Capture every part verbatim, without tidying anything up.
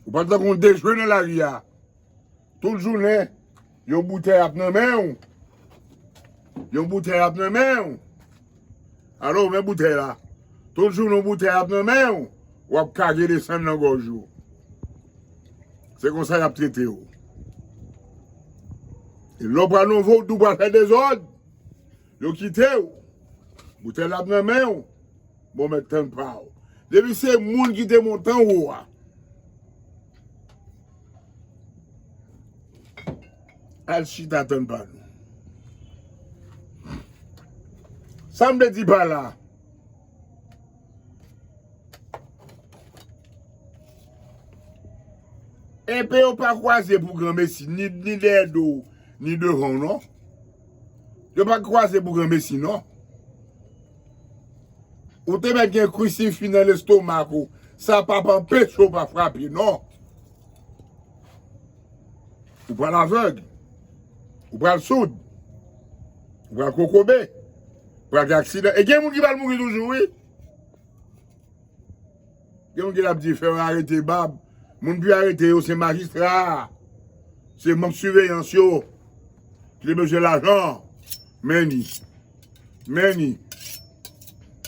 Ou pral tankou yon dejwe nan lari a. Tout jounen, yon boutèy ap nan men w. Yon boutèy ap nan men w. Alò, men boutèy la. Tout jounen, yon boutèy ap nan men w. W ap kage desann nan gòj ou. Se konsa y ap trete w. E lè w pral nan vodou, pral fè dezòd, yo kite w. Boutèy la ap nan men w. Bon, mèt tann pa w. Depi se moun ki te monte anwo a, al chita tann pa nou. Sa m vle di pa la, epe yo pa kwaze pou granmesi, ni, ni dèyè do w, ni devan w, non. Yo pa kwaze pou granmesi, non. Ou te mèt gen krisifi nan lestomak ou. Sa p ap anpeche w pa frape, non. Ou pral avèg. Ou pral soud. Ou pral kokobe. Ou pral gen aksidan. E gen moun ki pral mouri toujou, wi. Gen moun ki t ap di, fè yo arete Bab. Moun pou yo arete yo, se majistra a. Se manm siveyans yo. Ki te bezwen lajan. Men ni. Men ni.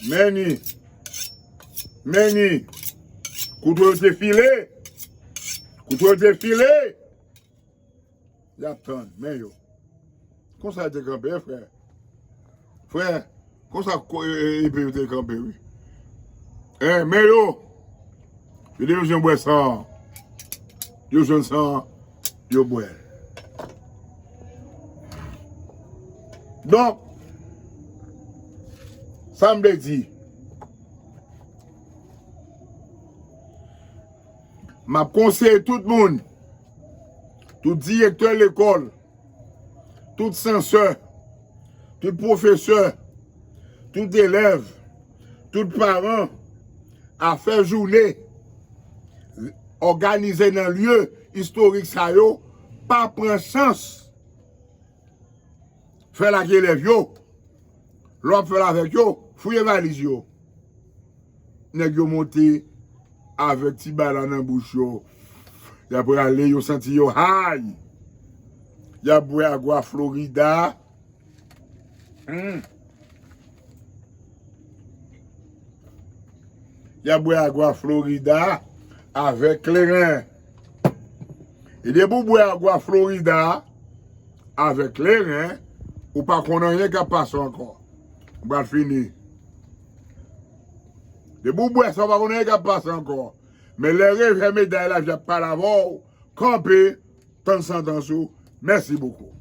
Men ni. Men ni. Kouto yo te file. Kouto yo te file. Y ap tann, men yo. Konsa yo te kanpe, wi, frè. Frè, konsa ko-, e, e, epe yo te kanpe, wi. En, men yo. Yo te bezwen bwè san an. Yo jwenn san an, yo bwè l. Donk, sa m vle di, m ap konseye tout moun, tout direktè lekòl, tout sansè, tout pwofesè, tout elèv, tout paran, a fè jounen òganize nan lye istorik sa yo, pa pran chans. Fè l ak elèv yo. Lè w ap fè l avèk yo, fouye valiz yo. Nèg yo monte avèk ti bagay la nan bouch yo. Y ap rale, yo santi yo high. Y ap bwè Agua Florida. Hmm. Y ap bwè Agua Florida avèk kleren. E depi w bwè Agua Florida avèk kleren, ou pa konn anyen k ap pase ankò. Ou pral fini. Depi w bwè sa, ou pa konn anyen k ap pase ankò. Men lè revè meday la vin ap pale avè w, kanpe, tann santans ou. Mèsi bokou.